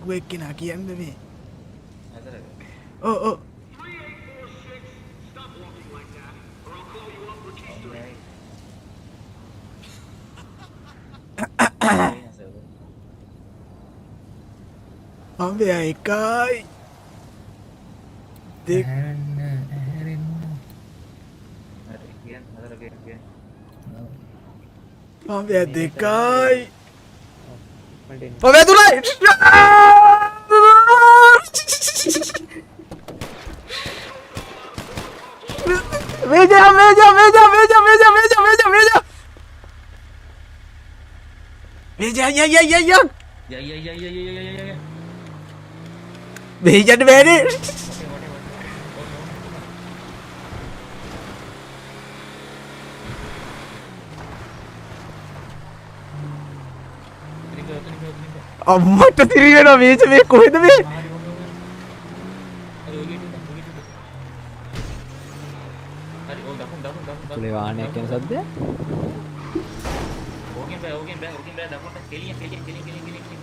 ලොකු එක්කෙනා කියන්න මේ. හතරක. ඔව් ඔව්. පම්පෙයා 1යි 2 ඇහැරෙන්න ඇහැරෙන්න. හරි කියන්න, හතර කියන්න කියන්න. පම්පෙයා 2යි මට එන්න. පම්පෙයා 3යි. වේජා වේජා වේජා වේජා වේජා වේජා වේජා වේජා වේජා යා යා යා යා යා යා යා යා යා යා යා. වේජට බෑනේ. වටේ වටේ වටේ. ඔව් ඔව්. ඔතනින් බෑ, ඔතනින් බෑ, ඔතනින් බෑ. අම්මට තිරි වෙනවා වේජ, මේ කොහෙද මේ? හරි ඔන්න ඔන්න. හරි ඔය ගේට් එක, ඔය ගේට් එක. හරි ඔව්, දකුණු දකුණු දකුණු. තුලේ වාහනයක් යන සද්දයක්. ඕකෙන් බෑ, ඕකෙන් බෑ, ඕකෙන් බෑ, දකුණට කෙලින් කෙලින් කෙලින් කෙලින් කෙලින් කෙලින්.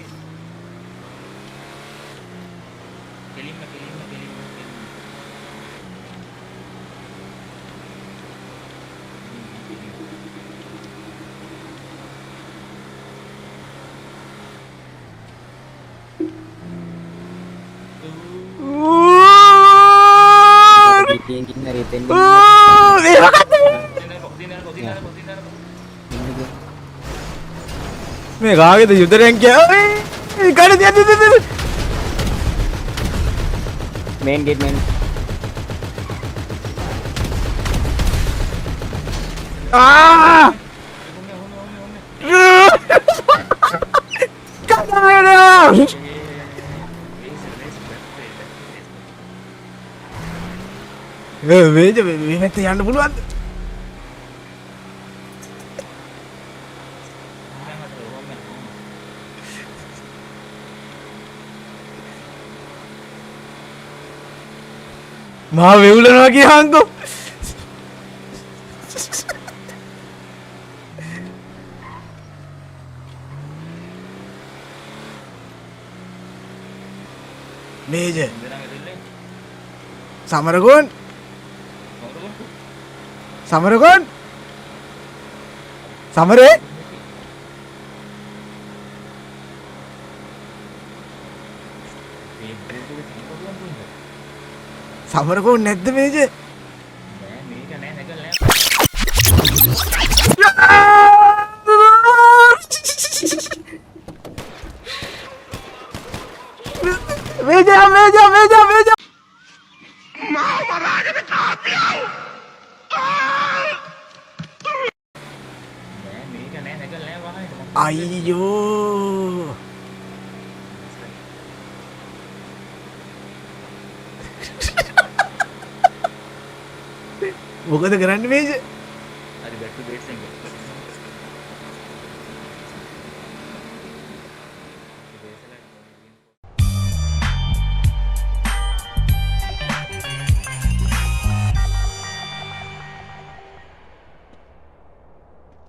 කෙලින්ම කෙලින්ම කෙලින්ම කෙලින්ම. ගිහින් ඉන්න හරි එතෙන්. මේ මොකද්ද මේ? කාගේද යුද රැංකිය? කඩ තියන්න තියන්න. මේන් ගේට් මේන්. ආ කඩ. මේ මේ මේ පැත්තේ යන්න පුළුවන්ද? මා වෙවුලනවා කියහන්කෝ. මේජ සමරකෝන් සමරකෝන් සමරේ සමරකෝන් නැද්ද මේජ? නෑ මේක නෑ, නැගල් නෑ. මේජ මේජ මේජ මේජ. නෑ මේක නෑ, නැගල් නෑ වාහනේට. අයියෝ, මොකද කරන්න මේජ? හරි, බැක් ටු බේස් එක.